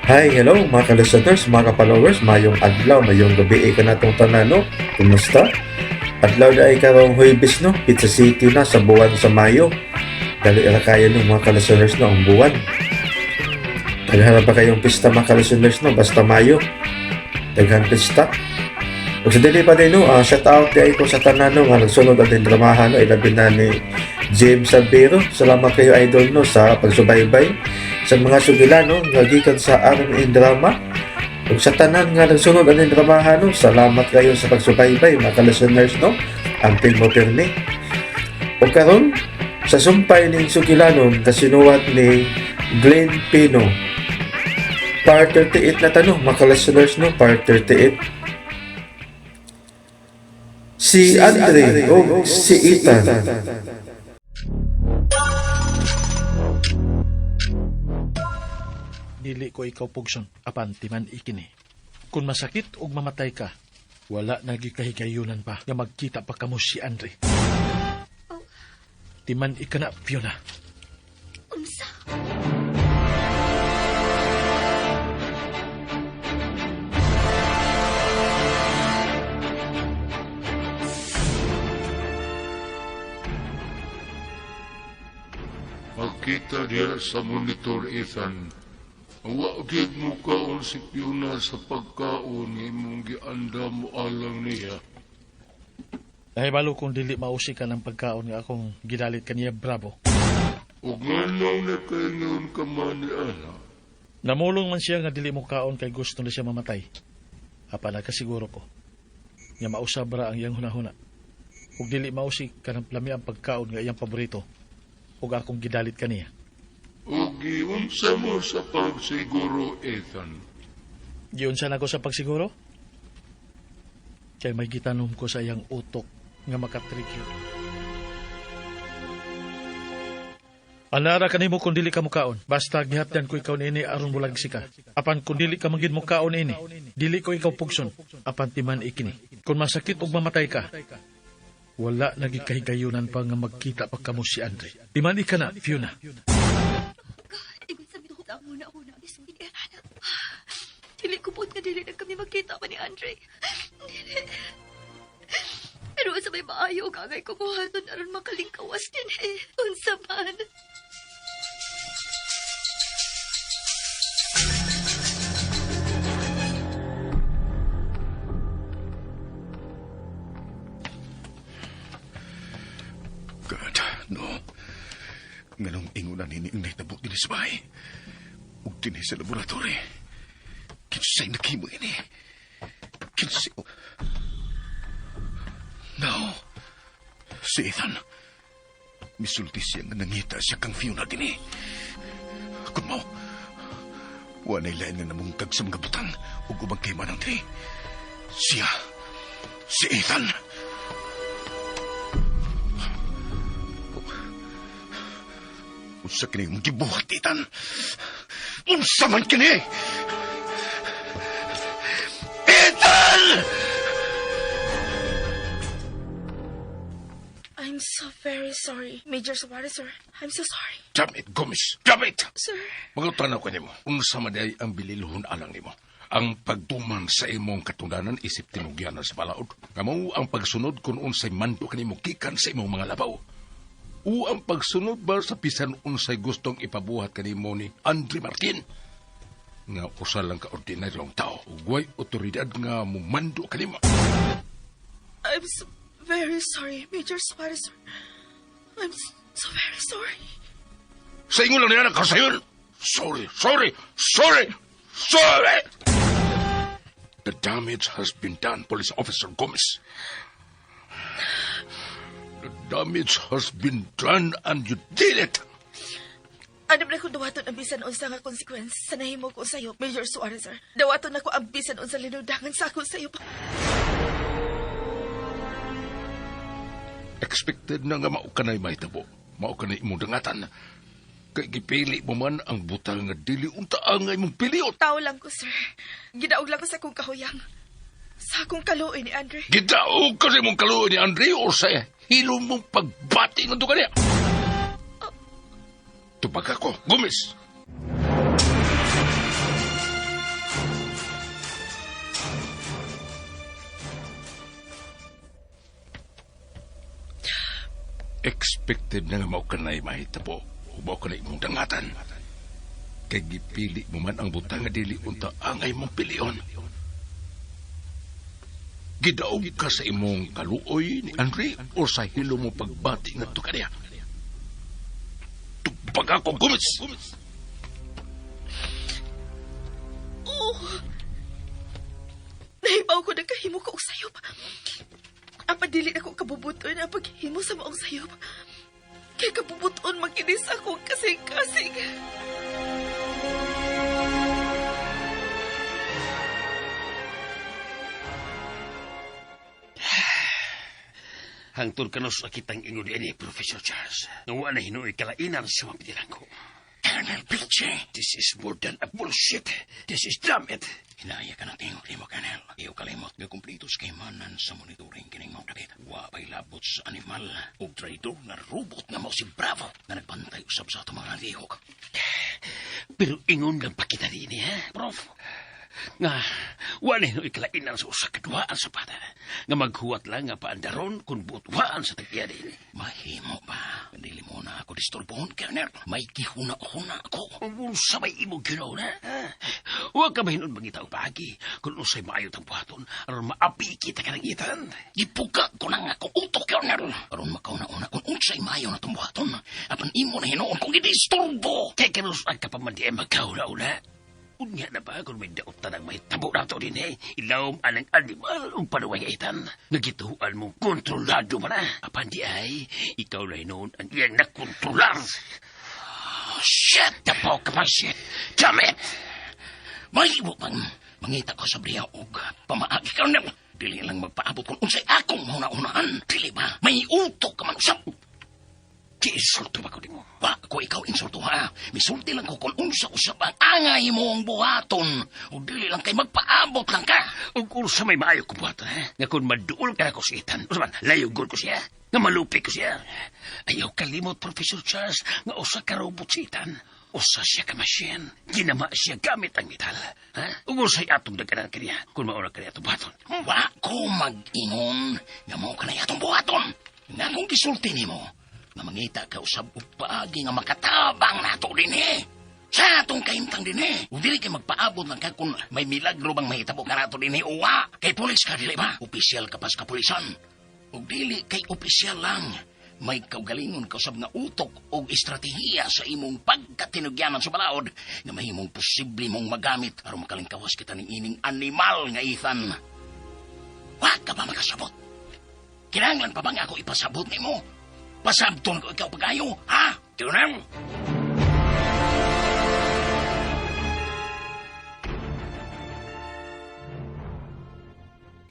Hi, hello mga ka-listeners, mga ka-followers, mayong adlaw, mayong gabi ka natong tanan, no? Kumusta? Adlaw na ay karong Huwebes, no? Pizza City na sa buwan sa Mayo. Dali ra kayo no, mga ka-listeners, no, ang buwan. Daghan pa kayong pista mga ka-listeners, no? Basta Mayo. Daghan pista. Ug sa dili pa din, no, shout out di ay ko sa tanan, no, nga nagsunod ang dramahan, no, ilabi na ni James Sabiro. Salamat kayo, idol, no, sa pagsubaybay sa mga sugila, no, nga gikan sa RMN Drama. Ug sa tanan nga nagsunod aning dramahan, no, salamat kayo sa pagsubaybay mga ka-listeners, no. Amping mo pirmi. Ug karon sa sumpay ning sugilanon kasinuwat ni Glenn Pino. Part 38 na tanong, mga ka-listeners, no, part 38. Si Andre o si Ethan. Dili ko ikaw pugson, apan timan ikini. Kung masakit og mamatay ka, wala na gikahigayunan pa nga magkita pa kamo si Andre. Timan ikana, Fiona. Unsa? Makita diha sa monitor, Ethan. Wa gyud mo kaon si Fiona sa pagkaon nga imong gianda mo alang niya. Nahibalo kung dili mausi ka ng pagkaon nga akong gidalit kaniya, Bravo. Ug nganong nakaingon ka man ni ana? Namulong man siya nga dili mo kaon kay gusto na siya mamatay. Apan nakasiguro ko nga mausab ra ang iyang hunahuna. Ug dili mausi ka ng plami ang pagkaon nga iyang paborito ug akong gidalit kaniya. Ug giunsa mo sa pagsiguro, Ethan? Giunsa na ko sa pagsiguro? Kay may gitanom ko sa iyang utok nga makatrigger. Anara kanimo kung dili ka mukaon. Basta gihatdan ko ikaw niini aron mulagsi ka. Apan kung dili ka manggid mukaon ini, dili ko ikaw pugson. Apan timan ikini. Kung masakit og mamatay ka, wala na gikahigayunan pa nga magkita pa kamo si Andre. Timan ika na, Fiona. Ingon sa mituta mo na una. Dili ko po nga dili na kami magkita pa ni Andre. Dili. Pero sa may maayo, kagay ko buhaton aron makalingkawas din eh. Unsa man. God, no. Nganong ingon na nini ang nahitabo dinhi sa bahay. Ug dinhi sa laboratory. Kinsay naghimo ini? Kinsay... No. Si Ethan. Misulti siya nga nangita siya kang Fiona dinhi. Kung mo, walay lain nga namungkag sa mga butang ug ubang kay manang diri. Siya. Si Ethan. Unsa kini imong gibuhat, Ethan? Unsa man kini? Ethan! I'm so very sorry, Major Suarez, sir. I'm so sorry. Damn it, Gomez! Damn it! Sir. Mga tanaw ka nimo, unsa man diay ang bililhon alang nimo? Ang pagtuman sa imong katungdanan isip tinugyanan sa balaod. Kamo ang pagsunod kung unsay mando kanimo gikan sa imong mga labaw. O ang pagsunod ba sa bisan unsay gustong ipabuhat kanimo ni Andre Martin? Nga usa lang ka ordinaryong tao, ug way otoridad nga mumando kanimo. I'm so very sorry, Major Suarez, sir. I'm so very sorry. Sa ingon lang niya nagkasayon. Sorry, sorry, sorry, sorry! The damage has been done, Police Officer Gomez. The damage has been done and you did it! Ano ba kung dawaton ang bisan unsa nga consequence sa nahimo ko sa'yo, Major Suarez, sir? Dawaton ako ang bisan unsa linudangan sa ako sa'yo. Expected na nga mao ka na'y mahitabo. Mao ka na'y imong dangatan. Kay gipili mo man ang butang nga dili unta ang imong piliot. Tao lang ko, sir. Gidaog lang ko sa akong kahuyang. Sa akong kaluoy ni Andre. Gidaog ka sa imong kaluoy ni Andre o sa hilom mong pagbati nga duga niya. Tubag ako, Gomez. Expected na nga mao kanay mahitabo o mao kanay imong dangatan. Kay gipili mo man ang butang nga dili unta angay mong pilion. Gidaog ka sa imong kaluoy ni Andre o sa hilo mo pagbati ngadto kaniya. Tubag ako, Gomez! Oh! Nahibaw ko nagkahimo ko og sayop. Apan dili na ko kabubuton ang paghimo sa maong sayop. Kay kabubuton makinis akong kasing-kasing. Hangtod kanos akitang ingon ini, Professor Charles. Nga wa na hinuoy kalainan sa mapitilan ko. Colonel Piche! This is more than a bullshit. This is damn it. Hinaya ka ng tingog nimo, Colonel. Iyo kalimot nga kumplito sa kaymanan sa monitoring kining mga dapit. Wa pa'y labot sa animal o traidor nga robot nga mao si Bravo nga nagbantay usab sa atong mga lihok. Pero ingon lang pa kita din, ha, Prof? Nga, wa na hinuoy kalainan sa usa ka duhaan sa bata. Nga maghuwat lang nga paandaron kung butuan sa tag-iya din. Mahimo ba? Dili mo na ako disturbon, Colonel. May gihuna-huna ako. Unsa may imong ginawa, ha? Huwag ka mahinon mangita og paagi kung unsay maayo tang buhaton aron maapi kita ka ng itan. Gipuka ko na nga akong utok, Colonel. Aron makauna-una kung unsay maayo na itong buhaton. Apan imo na hinuon kung gidisturbo. Kay kanus ang kapaman di ay magkauna-una. Unya na ba kung may daot tanang may tabo na to din eh. Ilawom anang animal ug panuway nga itan. Nagituan mong kontrolado man na. Apan di ay, ikaw na hinuon ang iyang nakontrolar. Oh, shit! Tapaw ka pa, shit! Damn it! May ibo pang mangita ko sa briya og pamaagi, Colonel. Dili lang magpaabot kung unsay akong mauna-unaan. Dili ba? May utok ka man usab. Giinsulto ba ko nimo? Wa ko ikaw insulto ha. Misulti lang ko kung unsa usab ang angay mong buhaton. O dili lang kay magpaabot lang ka. Ug unsa may maayo ko buhaton, ha? Nga kung maduol ka ko si Ethan, unsa man, layugol ko siya. Nga malupi ko siya. Ayaw kalimot, Professor Charles, nga usa ka robot si Ethan. Usa siya ka machine. Ginama siya gamit ang metal. Ha? Ug unsay atong daganan kaniya kung mauna kaniya atong buhaton. Wa ko mag-ingon nga mao kanay atong buhaton. Nga kung gisulti nimo, nga mangita ka usab og paagi nga makatabang nato dinhi. Sa atong kahimtang dinhi. Ug dili kay magpaabot lang ka kung may milagro bang mahitabo ka nato dinhi o wa. Kay pulis ka dili ba? Opisyal ka pa sa kapulisan. Ug dili kay opisyal lang. May kaugalingon ka usab nga utok og estratehiya sa imong pagkatinugyanan sa balaod nga mahimong posible mong magamit aron makalingkawas kita ning ining animal nga Ethan. Wa ka ba makasabot? Kinahanglan pa ba nga ako ipasabot nimo? Pasabton ko ikaw pagayo, ha? Tiunang?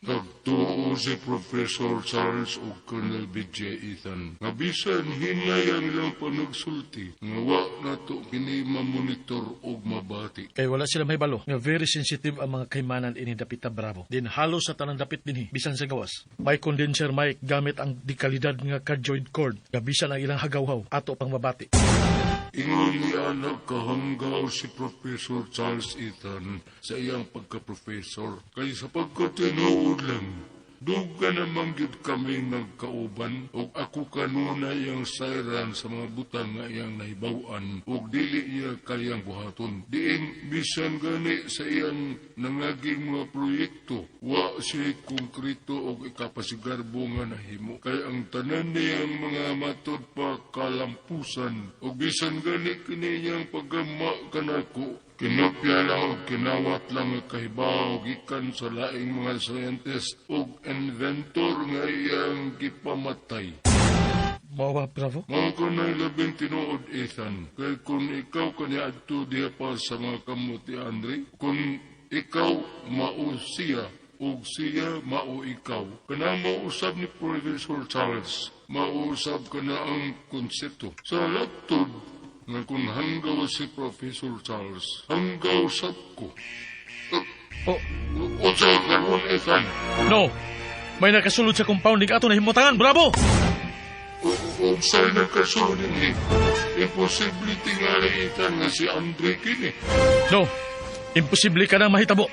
Nagtuo si Professor Charles ug Colonel B.J. Ethan nga bisan hinay ang ilang panagsulti nga wa nato kini mamonitor og mabati. Kay wala sila may balo nga very sensitive ang mga kaymanan ini dapita Bravo. Din halos sa tanang dapit dinhi bisan sa gawas. May condenser mic gamit ang di kalidad nga cardioid cord. Nga bisan ang ilang hagawhaw ato pang mabati. Ingon ni anak kahanggaw si Professor Charles Ethan sa iyang pagka-professor. Kay sa pagkatinuod lang, duga naman gyud kami nagkauban ug ako kanunay ang sayran sa mga butang nga iyang nahibaw-an ug dili niya kayang buhaton. Diin bisan gani sa iyang nangaging mga proyekto, wa siya konkreto og ikapasigarbo nga nahimo. Kay ang tanan niyang mga matod pa kalampusan ug bisan gani kini niyang paggama kanako, kinopya lang og kinawat lang nga kahibaw gikan sa laing mga scientist ug inventor nga iyang gipamatay. Mao ba, Bravo? Mao ko na labing tinuod, Ethan. Kay kung ikaw kaniadto diha pa sa mga kamot ni Andre, kung ikaw mao siya ug siya mao ikaw, kana mausab ni Professor Charles, mausab kana ang konsepto. Sa laptop, nga kung hanggaw si Professor Charles, hanggaw sab ko. Oh. Unsay karon, Ethan? No! May nakasulod sa compound ning ato na himutangan, Bravo! Unsay nakasulod ni? Imposible tingali, Ethan, nga si Andre kini. No! Imposible ka na mahitabo.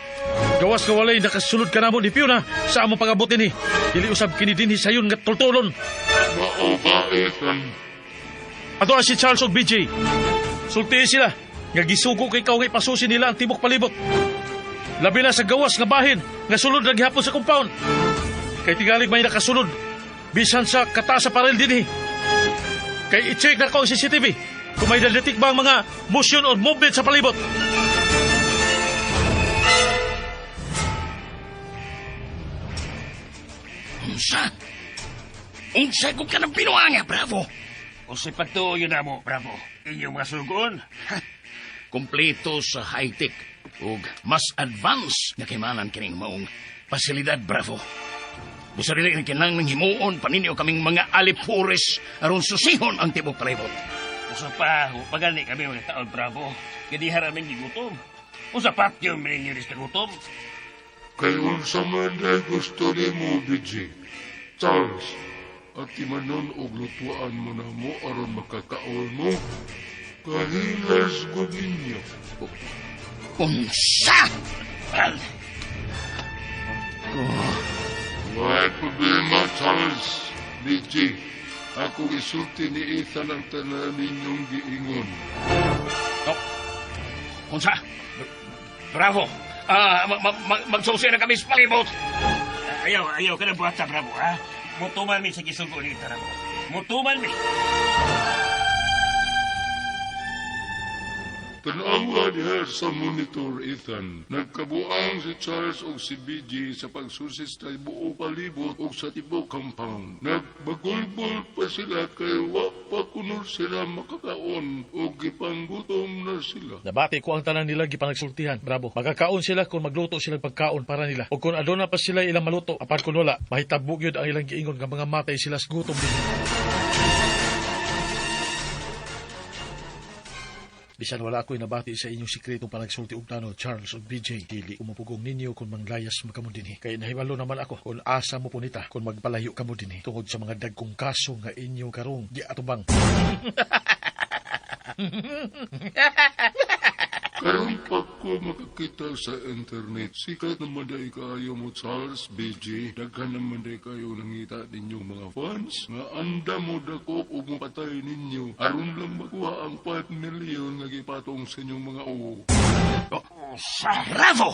Gawas ka walay nakasulod ka namo ni Fiona sa among pag-abot ini. Dili usab kini dinhi sayon nga tultulon. Mao ba, Ethan? Ato si Charles og BJ. Sultihi sila. Nga gisugo kay ikaw nga ipasusi nila ang tibok palibot. Labi na sa gawas nga bahin nga sulod na gihapon sa compound. Kay tingalig may nakasulod bisan sa kataas sa parel dinhi. Kay i-check na ko ang CCTV kung may naditik ba ang mga motion or movement sa palibot. Unsa? Unsa ko ka ng binuanga, Bravo? Unsay pagtuo yun na mo, Bravo. Inyong mga sugon. Ha? Kompleto sa high-tech ug mas advance nga kaimanan kining maong pasilidad, Bravo. Busa dili ni kinahanglan himuon pa ninyo kaming mga alipures aron susihon ang tibok palibot. Usa pa, pagani kami mga taon, Bravo. Kaya di haraming gigutom. Usa pa yung ninyo rin gutom. Kay unsa man ay gusto nimo, BJ. Charles, at imanon og lutuan mo na mo aron makakaon mo. Kahilas ko ninyo. Unsa? Way problema, Charles. BJ, ako isulti ni Ethan ang tanan ninyong giingon. Oh. Unsa? Bravo! Magsusi na kami sa palibot. Ayaw, ayaw ka na buhat sa Bravo, ha? Mutuman mi sa gisugo ni Ethan ako. Mutuman mi. Tanawa diha sa monitor, Ethan. Nagkabuang si Charles og si BJ sa pagsusis sa buo palibot og sa tibuok compound. Nagbagulbol pa sila kay wa pa kuno sila makakaon og gipanggutom na sila. Nabati ko ang tanan nila gipanagsultihan. Bravo. Magkakaon sila kung magluto sila pagkaon para nila. O kung aduna pa sila ilang maluto, apan kung wala, mahitabo gyud ang ilang giingon nga mga matay sila sa gutom din. Bisan wala ako'y nabati sa inyong sikretong panagsulti og plano, Charles ug BJ, dili umupugong ninyo kung manglayas makamo dinhi. Kay nahibalo naman ako kung asa mo punita kung magpalayo kamo dinhi tungod sa mga dagkong kaso nga inyong karong giatubang. Karon pa ko makakita sa internet, sikat naman day kaayo mo, Charles, BJ. Daghan naman day kayo nangita ninyong mga fans nga anda mo dakop o mapatay ninyo aron lang makuha ang 5 million nga gipatong sa inyong mga uwo. Unsa? Bravo!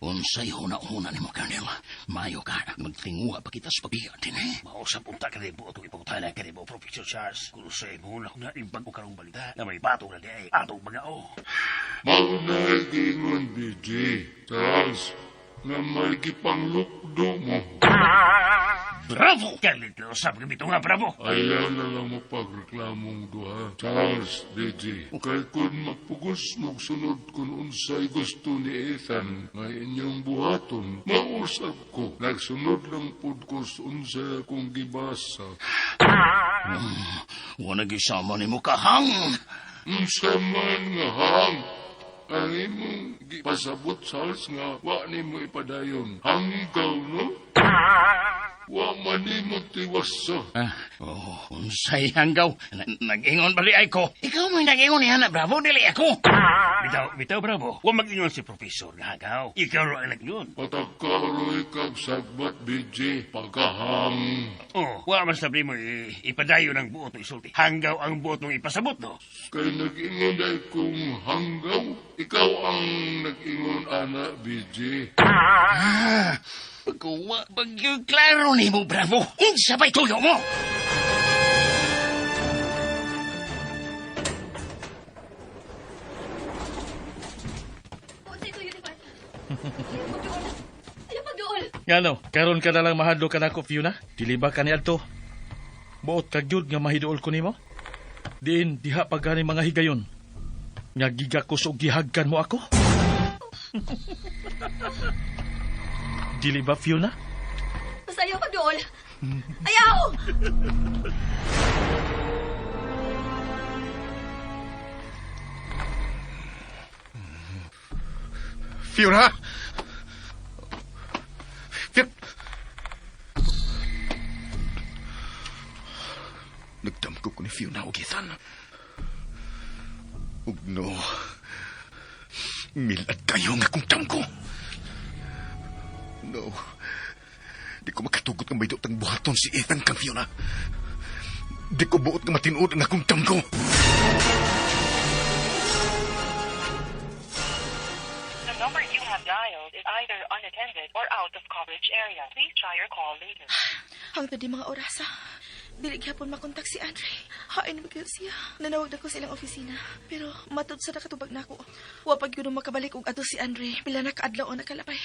Unsay huna-huna nimo, Colonel? Mayo ka, magtinguha pa kita sa pagbiya din, eh. Mausap unta ka rin buot ipangutana ka rin mo, Professor Charles. Kung sa imo na kung naimbag o karong balita na may batong na di ay atong mga o. Mao na giingon, BJ, Charles, nga may gipanglukdo mo. Bravo! Galit na usap gamito nga, Bravo. Ayaw na lang mo pagreklamong duha, Charles, BJ. Kay kung magpugos magsunod kung unsay gusto ni Ethan nga inyong buhaton, mausap ko. Nagsunod lang pud ko sa unsay akong gibasa. Wala gisama nimo kahang. Unsa man nga hang? Ang imong gipasabot, Charles, nga wa nimo ipadayon. Hanggaw, no? Wa man nimo tiwasa. Oh, unsay hanggaw? Nag-ingon bali ay ko. Ikaw mo'y nag-ingon niya na, Bravo, dili ako. Bitaw, bitaw, Bravo. Wa mag-ingon si Professor nga hanggaw. Ikaw ro ang nag-ingon. Patakaroy kag sagbat, BJ, pagkahang. Oh, wa man sabi mo ipadayon ang buot ng isulti. Hanggaw ang buot ng ipasabot, no? Kay nag-ingon ay kung hanggaw, ikaw ang nag-ingon, ana, BJ. Pagkuwa, pagklaro ni mo, Bravo. Unsa ba'y tuyo mo? Unsay tuyo ni Martha? Ayaw pagduol. Ayaw pagduol. Ngano, karon ka na lang mahadlo ka nako, Fiona? Dili ba kani adto? Buot ka gyud nga mahiduol ko nimo? Diin diha pa gani mga higayon. Nga gigakos og gihagkan mo ako? Dili ba, Fiona? Basta ayaw pagduol. Ayaw! Fiona! Fiona! Nagdamko ko ni Fiona og Ethan. Ug no. Milad kayo nga kong damko. No. Di ko makatugot nga may duotang buhaton si Ethan kang Fiona. Di ko buot nga matinuod ang akong damgo. The number you have dialed is either unattended or out of coverage area. Please try your call later. Hangtod di mga orasa, dili gyapon makontak si Andre. Hain magyud siya. Nanawag na ko sa ilang opisina. Pero matod sa nakatubag nako. Wa pa gyud makabalik og adto si Andre. Pila na kaadlaw ang nakalabay.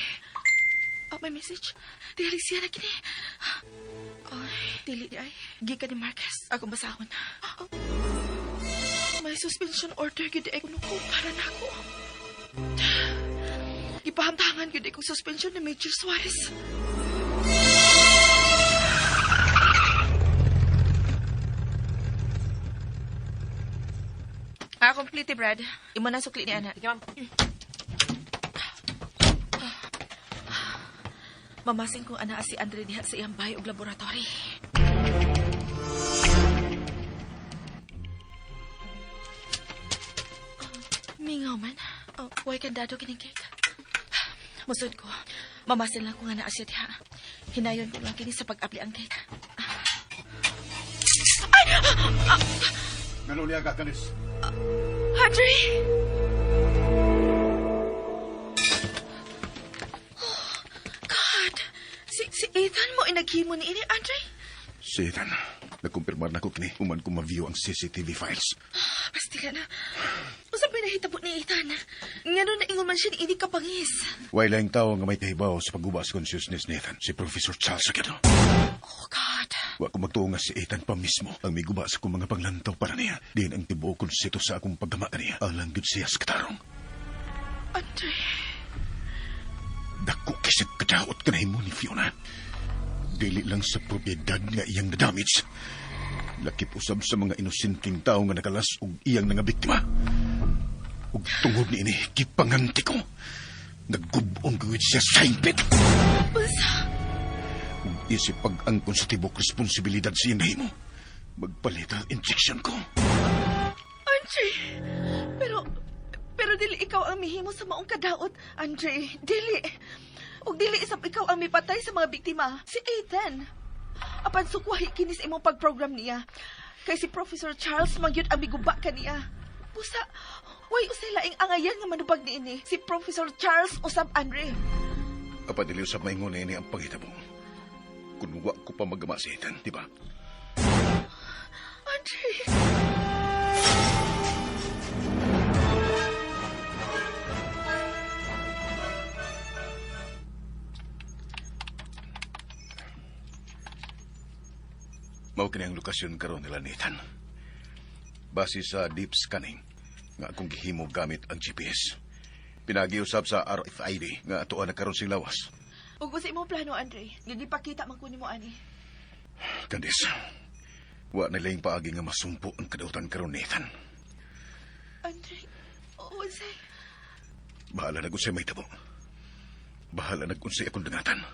Oh, may message. Dili siya na kini. Ay, dili di ay. Gikan ni Marcus. Akong basahon. Oh. May suspension order gyud ay kuno ko para nako. Gipahamtangan gyud kong suspension ni Major Suarez. Ah, complete, Brad. Imo na sukli ni Ana. Sige, ma'am. Mamasing kong ana si Andre diha sa iyang bahay og laboratory. Mingaw man. Oh, way kandado kining cake. Musod ko. Mamasin lang ko nga naa siya diha. Hinayon ko lang kini sa pag-apli ang cake. Ay! Ngano niya ka, Kanis? Andre! Oh, God! Si Ethan mo inaghimo ni ini, Andre? Si Ethan. Nagkumpirmar na ko kini. Human ko ma-view ang CCTV files. Basta ka na. Unsa pa nahitabo ni Ethan? Ngano naingon man siya ni ini kapangis? Way laing tao nga may kahibaw sa pagguba sa consciousness ni Ethan. Si Professor Charles Aquino. Oh, God. Wa ko magtuo nga si Ethan pa mismo ang miguba sa akong mga panglantaw para niya. Diin ang tibuok konsepto sa akong paggama kaniya. Alang gyud siya sa katarong. Andre. Dako kisig kadaot kanahimo ni Fiona. Dili lang sa propiedad nga iyang na-damage. Lakip usab sa mga inosenteng tao nga nakalas og iyang nga biktima. Ug tungod niini, gipanganti ko. Naggubong gawin siya sa hingpit. Unsa? Ug isip pag-angkon sa tibok responsibilidad sa iyang nahimo. Magpalit ang injection ko. Andre! Pero dili ikaw ang mihimo sa maong kadaot, Andre. Dili. Ug dili isab ikaw ang mipatay sa mga biktima. Si Ethan. Apan sukwahi kini sa imong pag-program niya. Kay si Professor Charles man gyud ang miguba kaniya. Busa, way usay laing angayan nga manubag niini. Si Professor Charles usab Andre. Apan dili usab maingon niini ang panghitabo. Kun wa ko pa magama si Ethan, di ba? Andre! Mao kini ang lokasyon karon nila ni Ethan. Base sa deep scanning nga akong gihimo gamit ang GPS. Pinagiusap sa RFID nga atoa na karon sing lawas. Ug unsa imong plano, Andre? Nga gipakita man ko nimo ani. Candice, wa na laing paagi nga masumpo ang kadautan karon ni Ethan. Andre, unsay? Bahala na unsay mahitabo. Bahala na unsay akong dangatan.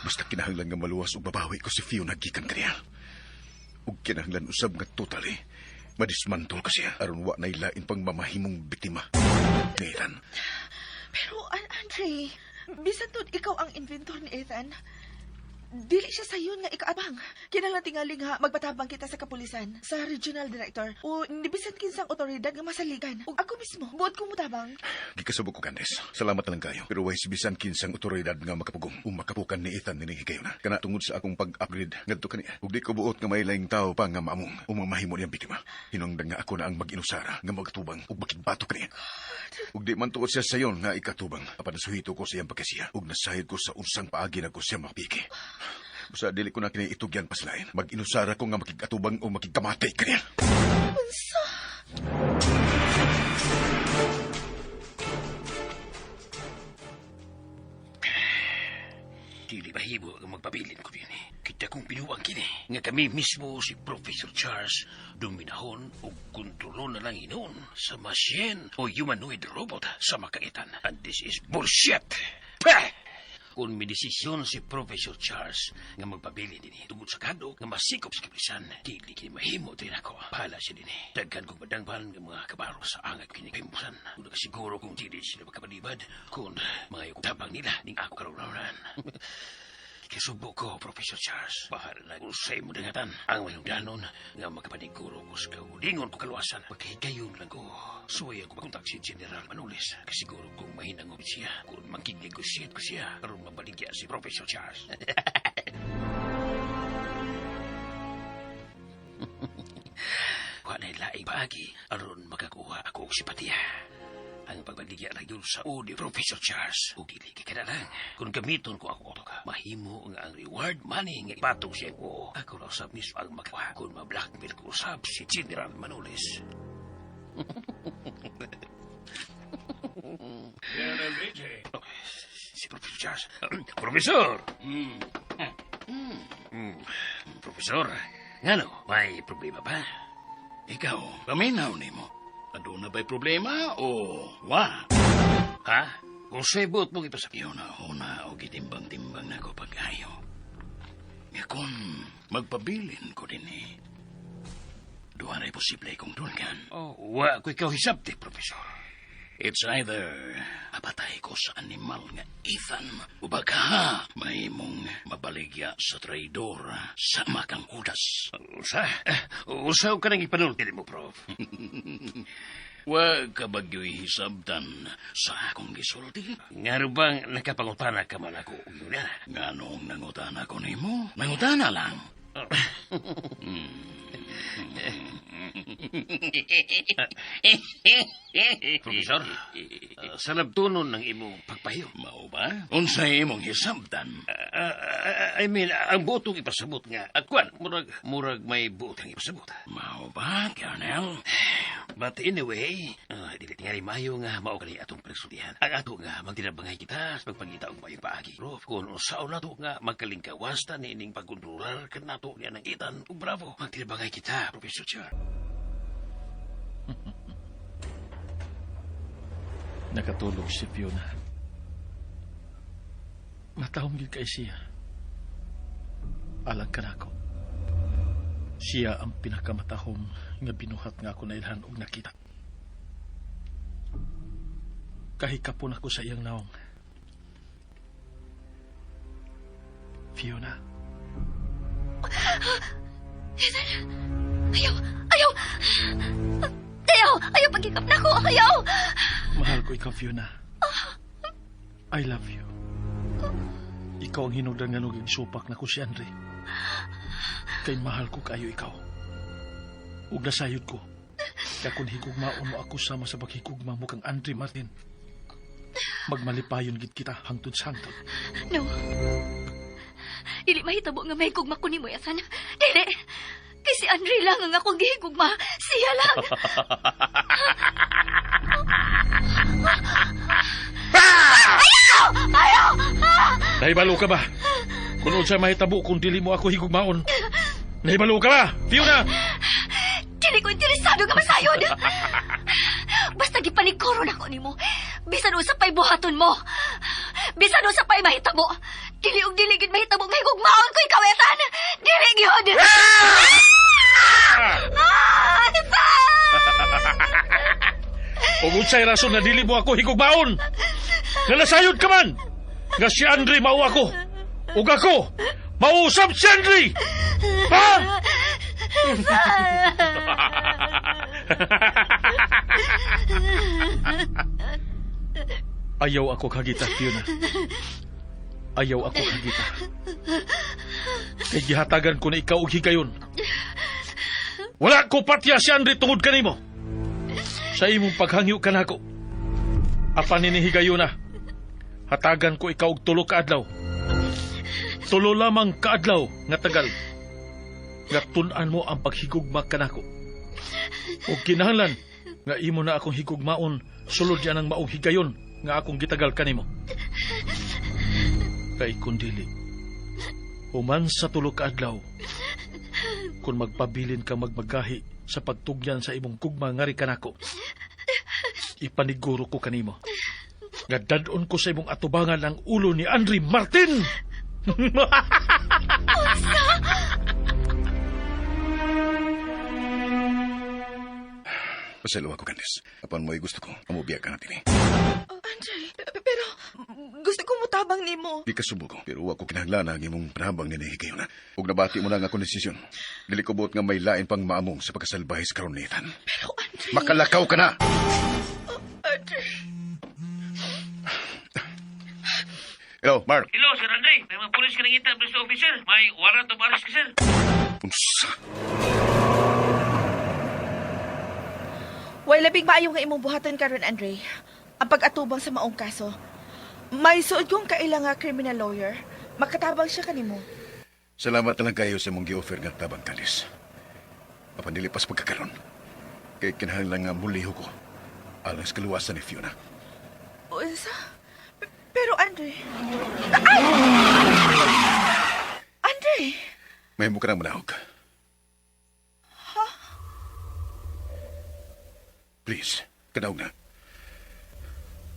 Basta kinahanglan nga maluwas ug mabawi ko si Fiona gikan kaniya. Ug kinahanglan usab nga totally madismantle ko siya aron wa nay lain pang mamahimong biktima. Ethan. Pero Andre, bisan tud ikaw ang inventor ni Ethan, dili siya sayon nga ikaabang. Kinahanglan tingali nga magpatabang kita sa kapulisan, sa regional director, o bisan kinsang otoridad nga masaligan. Ug ako mismo, buot ko mutabang. Gikasabot ko, Candice. Salamat na lang kayo. Pero way bisan kinsang otoridad nga makapugong o makapukan ni Ethan nining higayona. Kana tungod sa akong pag-upgrade ngadto kaniya. Ug di ko buot nga may laing tao pa nga maamong o mamahimo niyang biktima. Hinungdan nga ako na ang mag-inusara nga magatubang ug makigbato kaniya. Ug di man tuod siya sayon nga ikatubang. Apan nasuhito ko sa iyang pagkasiya ug nasayod ko sa unsang paagi na ko siya mapiki. Basta dili ko na kini itugyan paslain. Mag-inusara ko nga makigatubang o makigkamatay kaniya. Unsa? Dili mahimo ang magpabilin ko din. Kita kong pinuang kini. Nga kami mismo si Professor Charles dominahon o kontrolon na lang hinon sa machine o humanoid robot sa makaitan. And this is bullshit! Pah! Kung may desisyon si Professor Charles nga magpabilin din tungod sa kadok nga masikop sa kapisan, dili kini mahimo din ako. Bahala siya din. Daghan kong madangpan ng mga kabaro sa angay kini pimpusan. Kung nakasiguro kung dili sila makabalibad, kung mga tabang nila ning ako karunaran. Kisubo ko, Professor Charles. Bahala na kung sa imo dangatan. Ang mayong nga makapaniguro ko sa kaugalingon ko kaluwasan. Pagkahigayon lang ko. Suway ako makontak si General Manolis. Kasiguro kong mahinangop siya. Kung magkinegosyate ko siya, aron mabaligya si Professor Charles. Kuha na laing paagi aron makakuha ako og simpatiya. Ang pagbaligya na yun sa ni Professor Charles. O dili kay kada lang. Kung gamiton ko ako otok, mahimo nga ang reward money nga ipatong siya ko. Ako raw sab mismo ang makakuha kung ma-blackmail ko usab si General Manolis. Oh, si Professor Charles. Professor! Professor, ngano, may problema ba? Ikaw, paminaw nimo. Aduna ba'y problema o wa? Ha? Kung sebot mong ipasabot. Yun na una o gitimbang-timbang na ko pag-ayo. Nga kung magpabilin ko din eh. Duha ra'y posible kong dulgan. Oh, wa ko ikaw hisabti, Professor. It's either mapatay ko sa animal nga Ethan o baka mahimong mabaligya sa traidor sa makang Judas. Usa? Usa ka nang ipanulti mo, Prof. Wa ka bagyo'y hisabtan sa akong gisulti. Ngano bang nakapangutana ka man ako og yun na? Nganong nangutana ko nimo? Nangutana lang. Professor, sa nabtunon ng imong pagpahiyo. Mao ba? Unsay imong hisabtan? I mean, ang buotong ipasabot nga. At kwan, murag may buot ang ipasabot. Mao ba, Colonel? But anyway, dili tingali maayo nga mao kani atong pagsultihan. Ang ato nga magtinabangay kita sa pagpangita og maayong paagi. Prof, kung unsaon nato nga magkalingkawas ta niining pagkontrolar kanato niya ng Ethan ug Bravo. Magtinabangay kita, Professor Charles. Nakatulog si Fiona. Matahong gid kay siya. Alang kanako. Siya ang pinakamatahom nga binuhat nga ako nailhan og nakita. Kahikapon ako sa iyang naong. Fiona. Ethan! Ayaw! Ayaw! Ayaw! Ayaw! Pagkikap na ko! Ayaw! Mahal ko ikaw, Fiona. I love you. Ikaw ang hinugdan nga nuging supak na ko si Andre. Kay mahal ko kayo ikaw. Ug nasayod ko. Kaya kung higugmaon mo ako sama sa paghigugma mo kang Andre Martin, magmalipayon gid kita hangtod sa hangtod. No. Dili mahitabo nga mahigugma ko nimo, Ethan. Dili! Kay si Andre lang ang akong gihigugma. Siya lang. Ayaw! Ayaw! Nahibalo ka ba? Kung unsay mahitabo kung dili mo ako higugmaon. Nahibalo ka ba, Fiona? Dili ko interesado nga masayod. Basta gipanikoro na ko nimo. Bisan unsa pa'y buhaton mo. Bisan unsa pa'y mahitabo. Dili og dili gid mahitabo nga higugmaon ko ikaw, Ethan. Dili gyud. Ah, Ethan! Ug unsay rason nga dili mo ako higugmaon? Nga nasayod ka man! Nga si Andre mao ako. Ug ako, mausap si Andre! Ha? Ayaw ako kagita, Fiona. Ayaw ako kagita. Kay gihatagan ko na ikaw og higayon. Wala ko patya si Andre tungod kanimo. Sa imong paghangyo kanako. Apan nini higayon na. Hatagan ko ikaw og tulo ka adlaw. Tulo lamang kaadlaw nga tagal. Nga tun-an mo ang paghigugma kanako. Og kinahanglan nga imo na akong higugmaon sulod yan ang maong higayon nga akong gitagal kanimo. Kay kun dili, human sa tulo ka adlaw, kung magpabilin ka magmagahi sa pagtugyan sa imong gugma ngari kanako, ipaniguro ko kanimo nga dad-on ko sa imong atubangan ang ulo ni Andre Martin. Paselo ako, Candice. Apan mo'y gusto ko, amubiya ka na tini. Andre, pero gusto ko motabang nimo. Di ka subuko, pero wa ko kinahanglan ang imong panhabang ni higayon na. Ug nabati mo na ang akong desisyon. Dili ko buot nga may lain pang maamong sa pagkasalbahe sa karon ni Ethan. Pero Andre. Makalakaw ka na! Andre. Hello, Mark. Hello, Sir Andre. May mga pulis ka nangita, police officer. May warrant of arrest ka, sir. Unsa? Way labing maayo nga imong buhaton karon, Andre. Ang pag-atubang sa maong kaso. May suod kong kaila nga criminal lawyer. Makatabang siya kanimo. Salamat na lang kayo sa imong gi-offer nga tabang, Kalis. Apan dili pas pagkakaron. Kay kinahanglan nga muliho ko. Alang sa kaluwasan ni Fiona. Unsa? Pero Andre. Ay! Andre! May mo ka nang manahog. Please, kanaog na.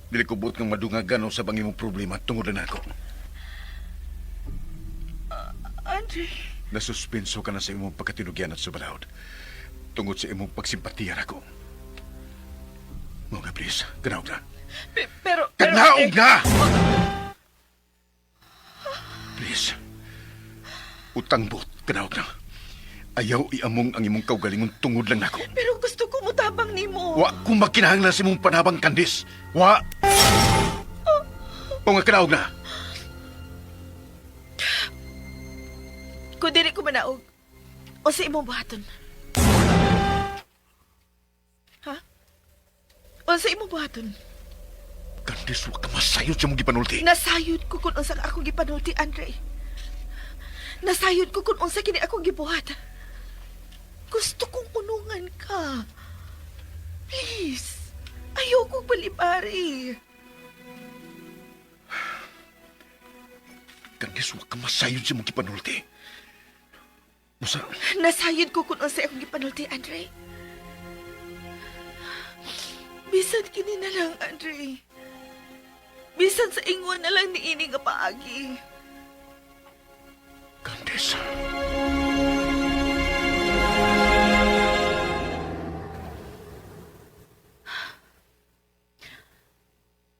Dili ko buot nga madungagan sa bang imong problema tungod na nako. Andre. Nasuspenso ka na sa imong pagkatinugyan at subalawd. Tungod sa imong pagsimpatiya nako. Mo nga, please, kanaog na. Pero Kanaog na! Please. Utang buot, kanaog na. Ayaw iamong ang imong kaugalingon tungod lang nako. Pero gusto ko motabang nimo. Wa kung makinahanglan sa imong panabang, Kandis. Wa! O nga kanaog na. Kung dili ko manaog, o sa imong buhaton? Ha? O sa imong buhaton? Kandis, wa ka masayod sa imong gipanulti. Nasayod ko kung unsang akong gipanulti, Andre. Nasayod ko kung unsa kini akong gibuhat. Gusto kong unungan ka. Please. Ayaw kong balibari. Kandis, wa ka masayod sa imong gipanulti. Musa, Nasayod ko kung unsa akong gipanulti, Andre. Bisan kini na lang, Andre. Bisan sa ingon na lang ni ini nga paagi. Kandis.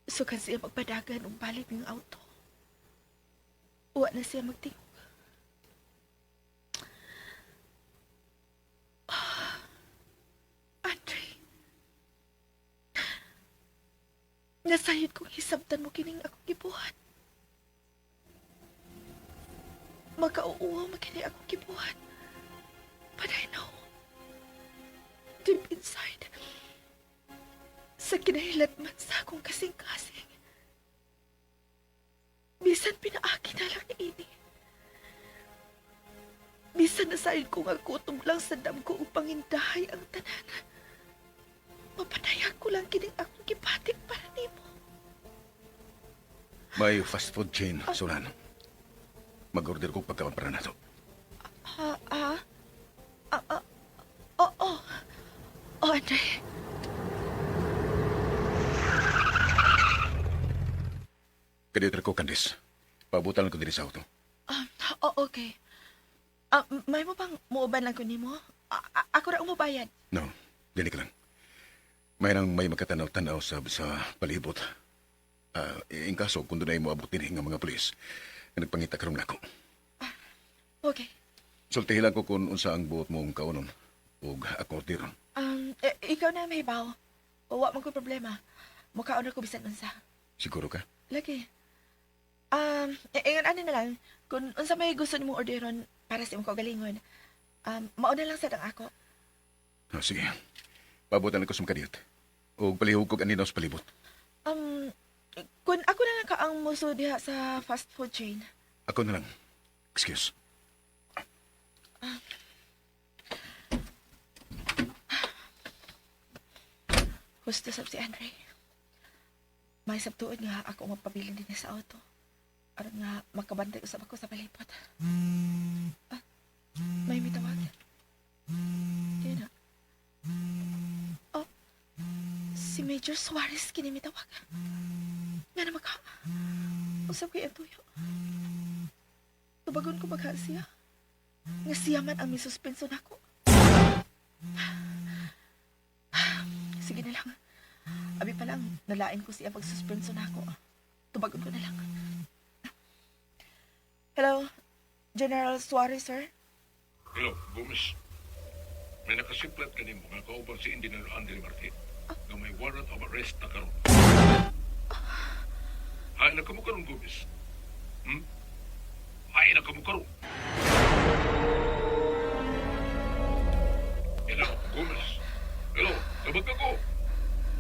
Sukan siya magpadagan ug balik ng auto. Uwa na siya magtingog. Ah, Andre. Nasayod kong hisabtan mo kining akong gibuhat. Makauuwa mo kini akong gibuhat. But I know, deep inside, sa kinahilat man sa akong kasing-kasing, bisan pinaaki na lang ni ini. Bisan nasayod ko nga gutom lang sa damgo upang hindahay ang tanan. Mapanayag ko lang kining akong gibatik para nimo. May fast food chain sa ulan. Mag-order ko pagkaon para nato. Ah, ah? Ah, ah, oh, oh. Oh, Andre. Kadiyot ko, Kandis. Pabutan lang ko diri sa auto. Ah, oh, okay. Ah, may mo bang muuban lang ko nimo? Ah, ah, ako ra umubayad. No, dili ka lang. May nang may makatanaw-tanaw sa palibot. Ah, in kaso, kung doon ay moabot din nga mga pulis, nga nagpangita karon nako. Okay. Sultihi lang ko kung unsa ang buot mong kaunon ug ako orderon. Ikaw na may baw. Wa man ko problema. Mukaon ra ko bisan unsa. Siguro ka? Lagi. Ingon ani na lang, kung unsa may gusto nimong orderon para sa imong kaugalingon, mao na lang sad ang ako. Oh, sige. Pabutan lang ko sa makadiyot. Ug palihog kog aninaw sa palibot. Kung ako na lang ka ang muso diha sa fast food chain. Ako na lang. Excuse. Husto sab si Andre. May sabtuod nga ako magpabilin din niya sa auto. Aron nga makabantay usab ako sa palibot. Ah, may mitawag. Yun na. Oh, si Major Suarez kini mitawag. Nga na maka. Usab kay ang tuyo. Tubagon ko magha siya. Nga siya man ang misuspenso nako. Sige na lang. Abi pa lang, nalain ko siya pagsuspenso na ako. Tubagon ko na lang. Hello, General Suarez, sir? Hello, Gomez. May nakasiplat ka nimo nga kauban si Engineer Andre Martin nga may warrant of arrest na karon. Hay na kamo karon, Gomez. Hay na kamo karon. Hello, Gomez. Hello, tabag ka ko.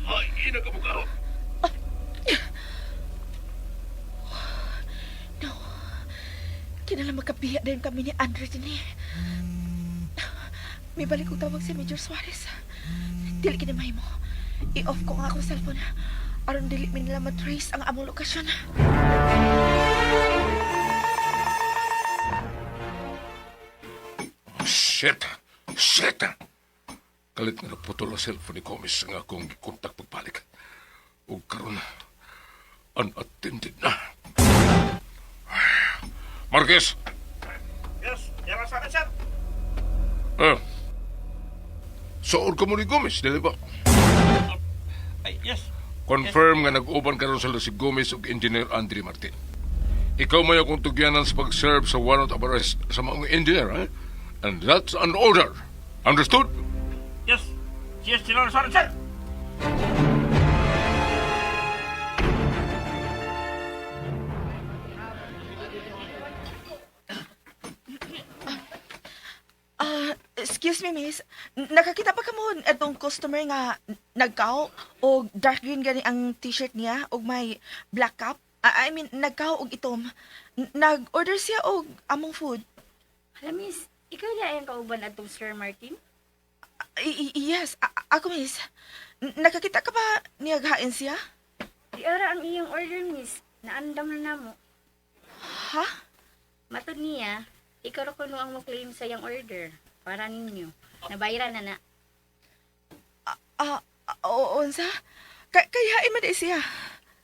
Hay na kamo karon. No. Kinala magkabiya din kami ni Andre din eh. May balik kong tawag si Major Suarez. Dili kini mahimo. I-off ko ang akong cellphone. Aron dili mi nila matrace ang among lokasyon. Shit! Shit! Kalit nga naputol ang cellphone ni Gomez nga akong gikontak pagbalik. Ug karon unattended na. Marquez! Yes, General Suarez, sir. Eh. Sood ka mo ni Gomez, dili ba? Ay, yes. Confirm nga nag-uban karon sila si Gomez ug Engineer Andre Martin. Ikaw may akong tugyanan sa pag-serve sa warrant of arrest sa mga engineer, eh? And that's an order. Understood? Yes. Yes, General Suarez, sir. Excuse me, miss. Nakakita pa kamo atong customer nga nagkaw og dark green gani ang t-shirt niya og may black cap. I mean, nagkaw og itom. Nag-order siya og among food. Hala, miss, ikaw na ang kauban atong Sir Martin? Yes, ako, miss. Nakakita ka ba niya gahain siya? Di ara ang iyong order, miss. Naandam na namo. Ha? Matod niya, ikaw ra kuno ang mo-claim sa iyang order. Para ninyo. Nabayaran na na. Oo, unsa? Kaya man di siya.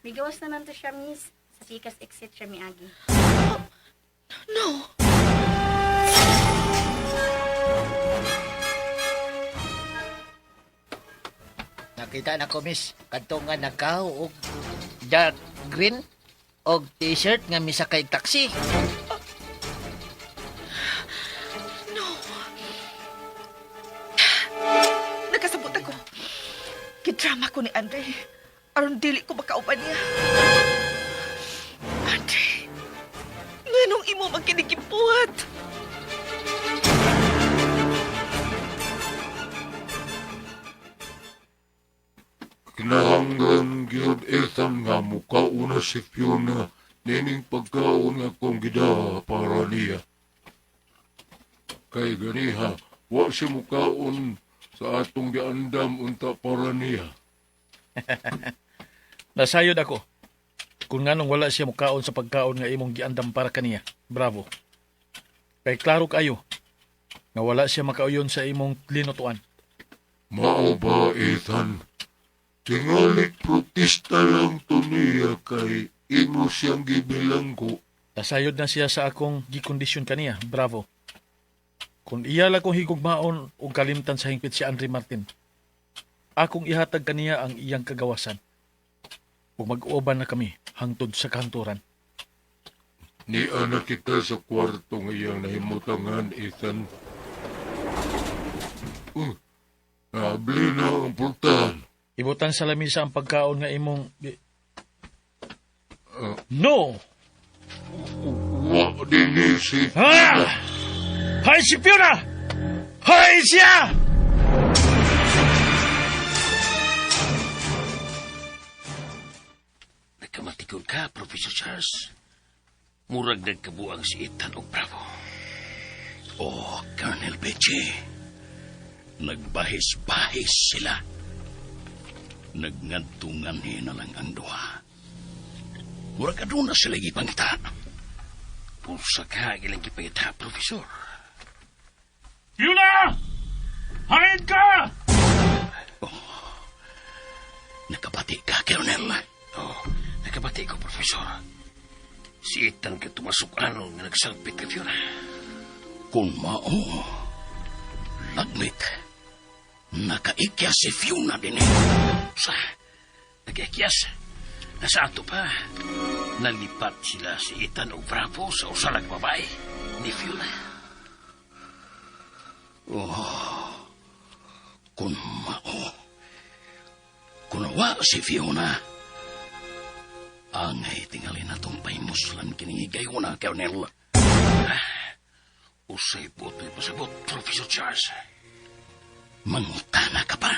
Migawas naman to siya, miss. Sa Sikas exit siya miagi. No. Nakita na ko, miss. Kadto nga nagkaw og dark green og t-shirt nga misakay taxi. No. Nakasabot ako. Gidrama ko ni Andre. Aron dili ko makauban niya. Andre, nganong imo man kinigipuhat? Kinahanglan gyud Ethan nga mukauna si Fiona nining pagkaon nga akong gidaha para niya. Kay ganiha, wa siya mukaon sa atong giandam unta para niya. Nasayod ako. Kung nganong wala siya mukaon sa pagkaon nga imong giandam para kaniya. Bravo. Kay klaro kayo nga wala siya makauyon sa imong linutuan. Mao ba, Ethan? Tingali protesta lang to niya kay imo siyang gibilanggo. Nasayod na siya sa akong gikondisyon kaniya. Bravo. Kung iya lang kong higugmaon og kalimtan sa hingpit si Andre Martin, akong ihatag kaniya ang iyang kagawasan. Ug mag-uban na kami hangtod sa kahanturan. Niya na kita sa kwarto nga iyang nahimutangan, Ethan. Nabli na ang portahan. Ibutan sa lamisa ang pagkaon nga imong... No! Wa dinhi si... Ha! Hay si Fiona! Hay siya! Nagkamatikon ka, Professor Charles. Murag nagkabuang si Ethan og Bravo. Oh, Colonel Beche. Nagbahis-bahis sila. Nagngadtungan na lang ang duha. Murag aduna sila gipangita. Unsa ka ilang gipangita, Professor? Fiona! Hain ka! Oh, nakabati ka, Colonel. Oh, nakabati ko, Professor. Si Ethan ka tumasukan nga nagsalpit ka, Fiona. Kung mao, lagmit, nakaikya si Fiona din eh. Sa, Nagiakyas. Nasa ato pa. Nalipat sila si Ethan og Bravo sa usa lang babae ni Fiona. Oh, kung mao, kung wa si Fiona, angay tingali na tong pahimuslan kining higayuna, Colonel. Usay buto'y pasabot, Professor Charles. Mangutana ka pa.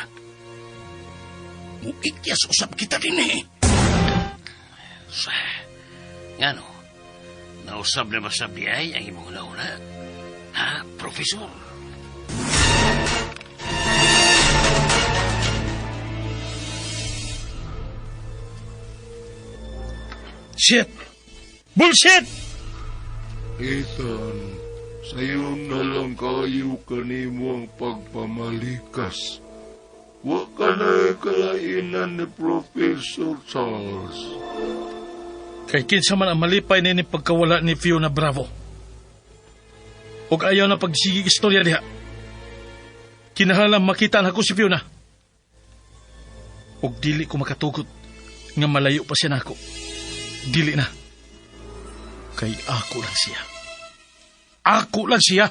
Muikyas usab kita din eh. Sa, ngano, nausab na ba sa biyay ang imong una? Ha, Professor? Shit! Bullshit! Ethan, sayo na lang kayo kanimo ang pagpamalikas. Wa ka na kalainan ni Professor Charles. Kay kinsa man ang malipay nini pagkawala ni Fiona Bravo. Og ayaw na pagsigig istorya diha. Kinahanglan makita na ako si Fiona. Og dili ko makatugot nga malayo pa siya nako. Dili na. Kay ako lang siya. Ako lang siya!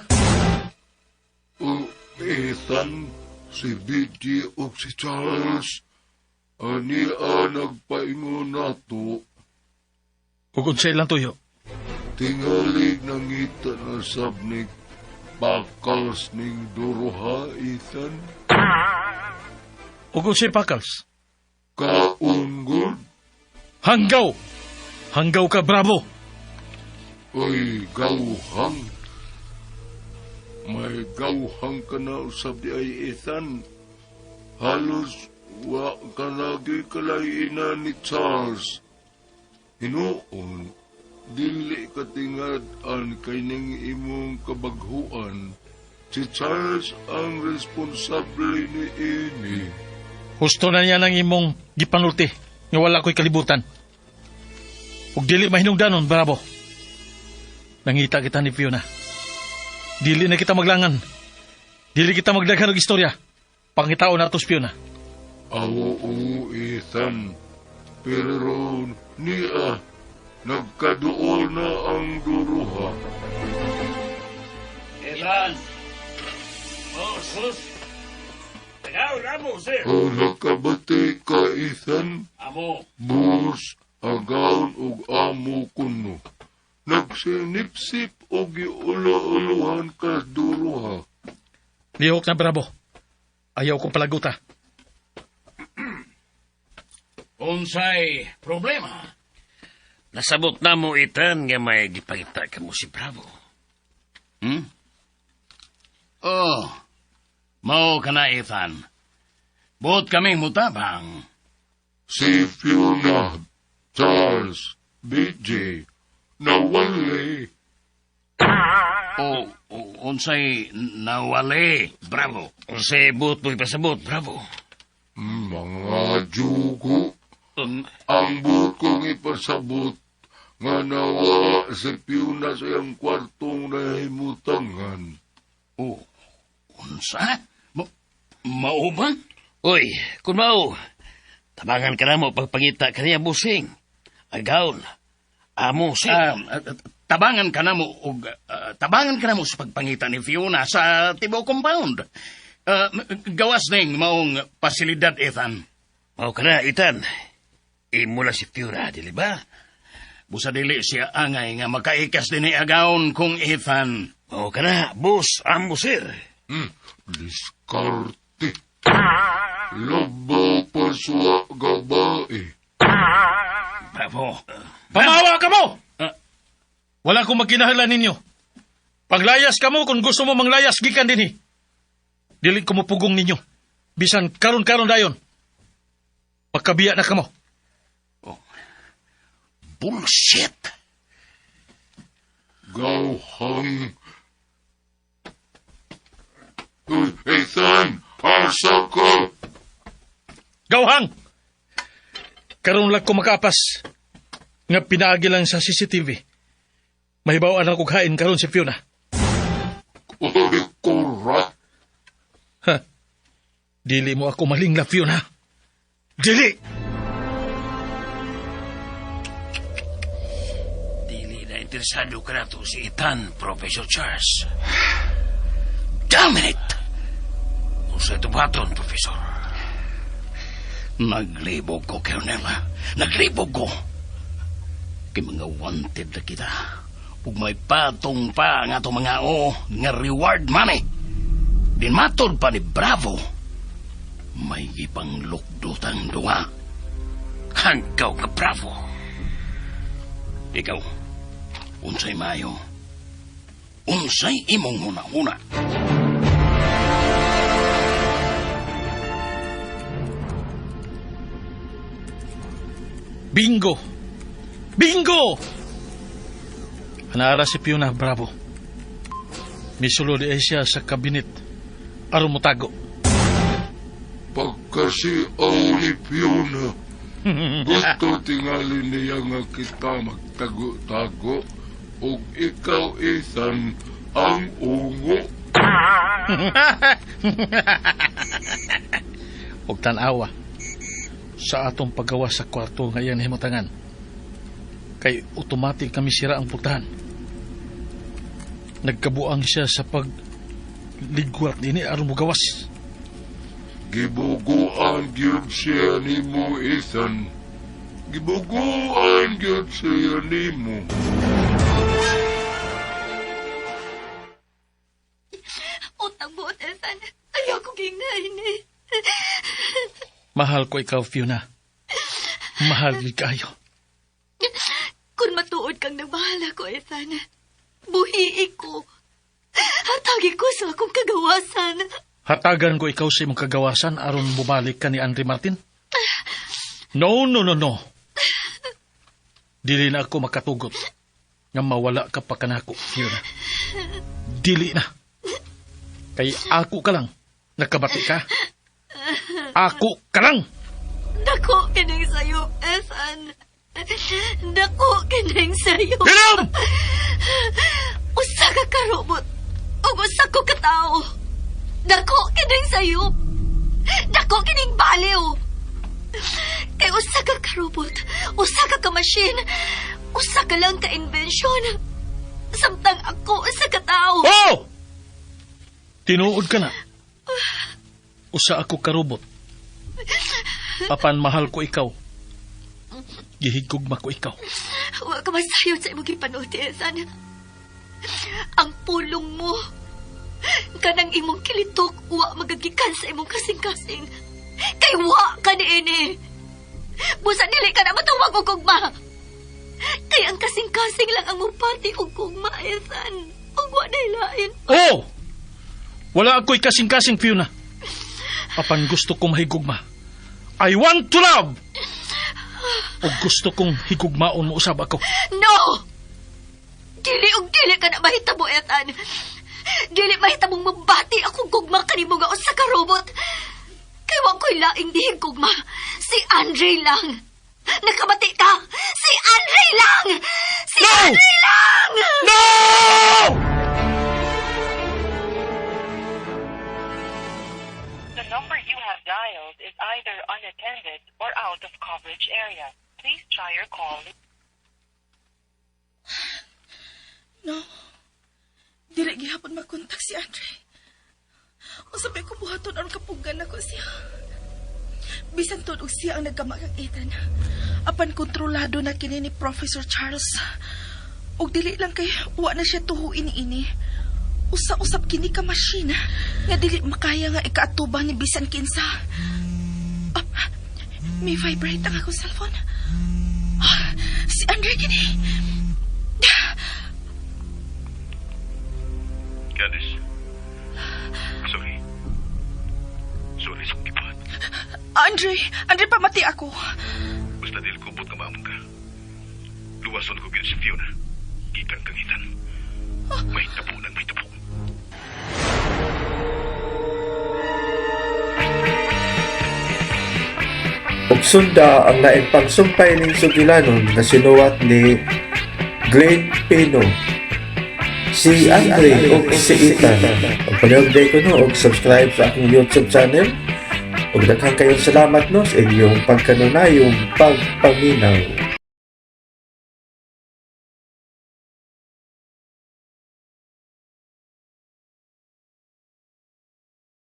Oh, Ethan, si BJ o si Charles, ani a nagpaingon nato. Ug unsay ilang tuyo? Tingalig nangita na sab ni Pakals ning duruha, Ethan. Ug unsay pakals? Kaunggod. Hanggaw! Hanggaw ka, Bravo! Oy, gawhang. May gawhang ka na usab di ay, Ethan. Halos wa ka lagi kalainan ni Charles. Hinuon, dili ka tingad-an kay ning imong kabaghuan. Si Charles ang responsable ni ini. Husto na niya ng imong gipanulti nga wala ko'y kalibutan. Ug dili mahinungdanon, Bravo. Nangita kita ni Fiona. Dili na kita maglangan. Dili kita magdaghan og istorya. Pangitaon nato si Fiona. Awo, oo, Ethan. Pero niya, nagkaduol na ang duruha. Ethan! Oh, sus! Ikaw, amo, sir! Oh, nakabati ka, Ethan. Amo. Bus, agaon og amo kuno. Nagsinipsip og giulo-uluhan ka duruha. Lihok na, Bravo. Ayaw kong palaguta. Unsay problema? Nasabot na mo, Ethan, nga may gipangita ka mo si Bravo. Hmm? Oh, mao ka na, Ethan. Buot kaming mutabang. Si Fiona, Charles, BJ, nawali. O, unsay nawali, Bravo. Unsay buot mo ipasabot, Bravo. Mga jugo. Ang buot kong ipasabot nga nawala si Fiona sa iyang kwartong nahimutangan. Oh, unsa? Mao ba? Uy, kung mao, tabangan ka na mo pagpangita kaniya busing. Agaon, amo sir. Tabangan ka na mo og tabangan ka na mo sa pagpangita ni Fiona sa Tibo Compound. Gawas ning maong pasilidad, Ethan. Mao ka na, Ethan. Imo na si Fiona, dili ba? Busa dili siya angay nga makaikas din ni agaon kung Ethan. Mao ka na, boss, amo sir. Diskarte. Labaw pa suwa gabae. Bravo. Pamawa ka mo! Wala akong magkinahanglan ninyo. Paglayas ka mo kung gusto mo manglayas gikan dinhi. Dili ko mupugong ninyo. Bisan karon-karon dayon. Pagkabiya na kamo. Oh. Bullshit! Gauhang. Ethan, asa ka? Gauhang! Karon lang ko makaapas. Nga pinaagi lang sa CCTV. Mahibaw-an ako kain karon si Fiona. Ay, kurat. Ha? Dili mo ako malingla, Fiona. Dili! Interesado ka na to si Ethan, Professor Charles. Damn it! Unsa ito baton, Professor? Naglibog ko, Colonel. Naglibog ko. Kay mga wanted na kita. Ug may patong pa nga atong mga o nga reward money. Din matod pa ni Bravo. May ipang lukdutang duha. Hanggaw ka, Bravo. Ikaw, unsay mayo? Unsay imong huna-huna? Bingo! Bingo! Anara si Fiona, Bravo. Misulod ay siya sa kabinet aron motago. Pagkasi ni Fiona, gusto tingali niya nga kita magtago-tago ug ikaw, Ethan, ang ungo. Og tan-awa sa atong paggawa sa kwarto nga iyang himutangan. Kay automatic kami sira ang putahan. Nagkabuang siya sa pag ligwat ini aron mogawas. Gibuguan gyud siya nimo, Ethan. Gibuguan gyud siya nimo. Utang buot, Ethan. Ayaw ko gingnain eh. Mahal ko ikaw, Fiona. Mahal gid kaayo. Kung matuod kang nagbahala ko, Ethan, buhii ko. Hatagi ko sa akong kagawasan. Hatagan ko ikaw sa imong kagawasan aron bumalik ka ni Andre Martin? No, no, no, no. Dili na ako makatugot nga mawala ka pa kanako, Fiona. Dili na. Kay ako ka lang. Nakabati ka? Ako ka lang! Dako kining sayo, Ethan. Dako kining sayo. Ginom! Usa ka karobot. Ug usa ko ka tao. Dako kining sayo. Dako kining baliw. Kay usa ka karobot, usa ka ka machine, usa ka lang ka invention. Samtang ako usa ka tao. Oh! Tinuod ka na. Usa ako ka robot. Apan mahal ko ikaw. Gihigugma ko ikaw. Wa ka masayod sa imong gipanulti, Ethan. Ang pulong mo, kanang imong kilitok, wa magagikan sa imong kasing-kasing. Kay wa ka niini. Busa dili ka na matawag og gugma. Kay ang kasing-kasing lang ang mupati og gugma, Ethan. Ug wa lain. Oh! Wala ako'y kasing-kasing, Fiona. Apan gusto kong mahigugma. I want to love! O gusto kong higugmaon mo usab ako. No! Dili og dili ka na mahitabo, Ethan. Dili mahitabong mabati akong gugma kanimo nga usa ka robot. Kay wa ko'y laing dihig gugma. Si Andre lang. Nakabati ka? Si Andre lang! Si No! Andre lang! No! The number you have dialed is either unattended or out of coverage area. Please try your call. No. Dili gihapon makontak si Andre. Unsa pa ko buhaton aron kapugan nako siya. Bisan tuod og siya ang nagkama kang Ethan. Apan kontrolado na kini ni Professor Charles. Og dili lang kay wa na siya tuhuin ini. Usa-usap kini ka machine nga dili makaya nga ikaatubang ni bisan kinsa. Ah, may vibrate ang akong cellphone. Ah, si Andre kini. Candice. Sorry. Sorry sa gibuhat. Andre, Andre, pamati ako. Basta dili ko buot nga maamong ka. Luwason ko gyud si Fiona. Gikan kang Ethan. May tabo nang may tabo. Ug sunda ang laing pangsumpay ning sugilanon nga sinuwat ni Glenn Pino. Si Andre ug si Ethan. Ug palihog ko no og subscribe sa akong YouTube channel. Ug daghang kayong salamat no sa inyong pagkanunayong pagpaminaw.